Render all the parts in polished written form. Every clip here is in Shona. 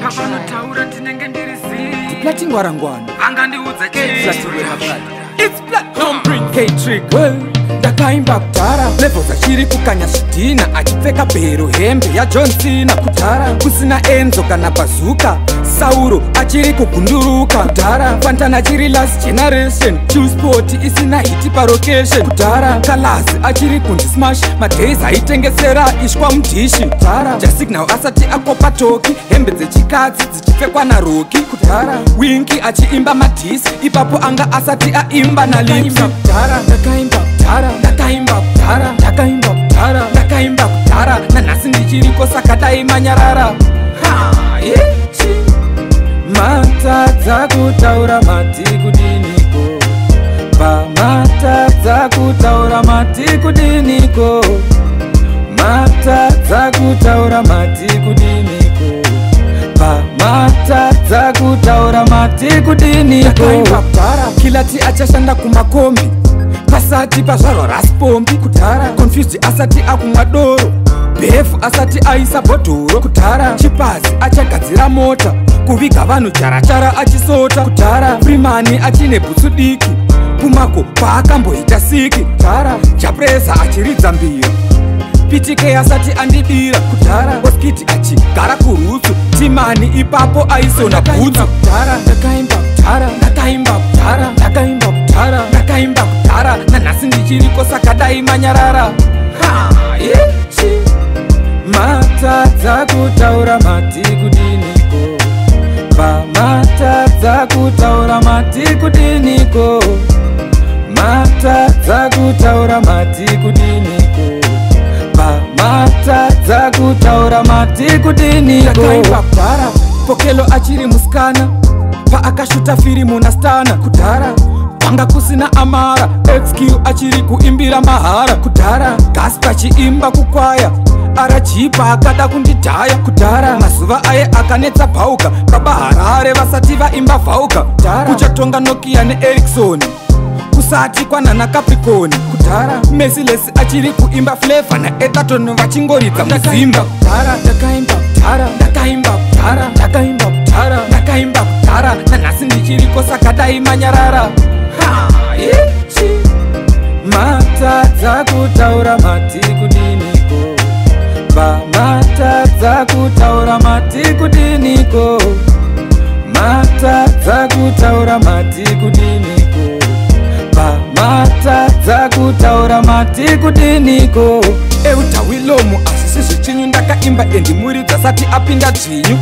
Pavanotaura ndinenge ndiri zii. Platingwarangwana. Vangandiudza chii? It's Platinum Prince K-Trick. Well, ndakaimba kudhara, Levels achiri kukanya zvidhina, achipfeka bhero hembe yaJohn Cena. Kudhara kusina Enzo kana Bazuka, Sauro achiri kugunduruka. Kudhara Fantana achiri last generation, Chillspot isina hit parocation. Kudhara Calaz achiri kunzi Smash, madays aitengesera ishwa mudhishi. Kudhara Jah Signal asati akopa Toki, hembe dzechikadzi dzichipfekwa naRoki. Kudhara Winky achiimba madiss, ipapo anga asati aimba naLipsy. Kudhara ndakaimba kudhara, ndakaimba kudhara, ndakaimba kudhara, ndakaimba kudhara, nanhasi ndichiriko, saka dai manyarara. Ha, ichi. Matadza kutaura mati kudiniko? Pamatadza kutaura mati kudiniko? Matadza kutaura mati kudiniko? Pamatadza kutaura mati kudiniko? Ndakaimba kudhara Killer T achashanda kumakombi, pasati pazvarwa Ras Pompi. Kudhara Confused asati akumwa doro, Bhefu asati aisa bhodhoro. Kudhara Chipazi achagadzira mota, kuviga vanhu jarachara achisota. Kudhara Freeman achine bhutsu diki, Pumako paakamboita siki. Kudhara Jah Prayzah achiridza mbira, PTK asati andibira. Kudhara Oskid achigara kurutsu, Timani ipapo aisona bhutsu. Kudhara ndakaimba kudhara, ndakaimba kudhara, ndakaimba kudhara, ndakaimba kudhara, nanhasi ndichiriko, saka dai manyarara. Ha, ichi. Matadza kutaura mati kudiniko? Pamatadza kutaura mati kudiniko? Matadza kutaura mati kudiniko? Pamatadza kutaura mati kudiniko? Ndakaimba kudhara Pokelo achiri musikana, paakashuta firimu naStana. Kudhara panga kusina Amara, XQ achiri kuimbira mahara. Kudhara Gaspa achiimba kukwaya, RG paakada kundidhaya. Kudhara mazuva aye akanetsa bhauka, Baba Harare vasati vaimba vhauka. Kuchatonga Nokia neEricsson, kusati kwanana Capricorn. Kudhara Merciless achiri kuimba, Flavour naEtaton vachingoridza muzimba. Kudhara ndakaimba kudhara, ndakaimba kudhara, ndakaimba kudhara, ndakaimba kudhara, nanhasi ndichiriko, saka dai manyarara. Ha, ichi. Matadza kutaura mati kudiniko? Pamatadza kutaura mati kudiniko? Matadza kutaura mati kudiniko? Pamatadza kutaura mati kudiniko? Eutawilomu hazvisi zvichinyu, ndakaimba Andy Muridzo asati apinda dzvinyu.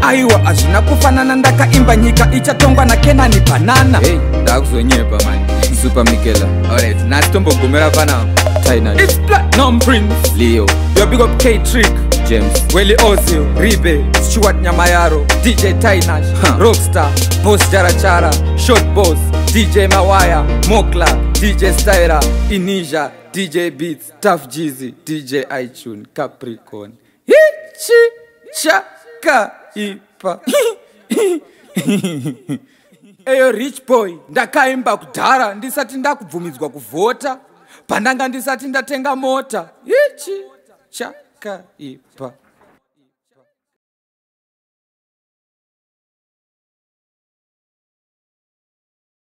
Aiwa, hazvina kufanana, ndakaimba nyika ichatongwa naKenani Bhanana. Hey, ndakuzonyepa mani, Super Mikela. Alright, nhasi tombogumira panapa. Taina. It's Platinum Prince. Leo. Your big up K Trick. James. Welly Ozil, Ribe, Stuart Nyamayaro, DJ Tainash, Rockstar, Boss Jarachara, Short Boss, DJ Mawaya, Mokla, DJ Styra, Inija, DJ Beats, Tough Jeezy, DJ iTune, Capricorn. Hichi Chaka Ipa. Eyo Rich Boy, ndakaimba kudhara ndisati ndakubvumidzwa kuvhota, pandanga ndisati ndatenga mota. Ichi chakaipa.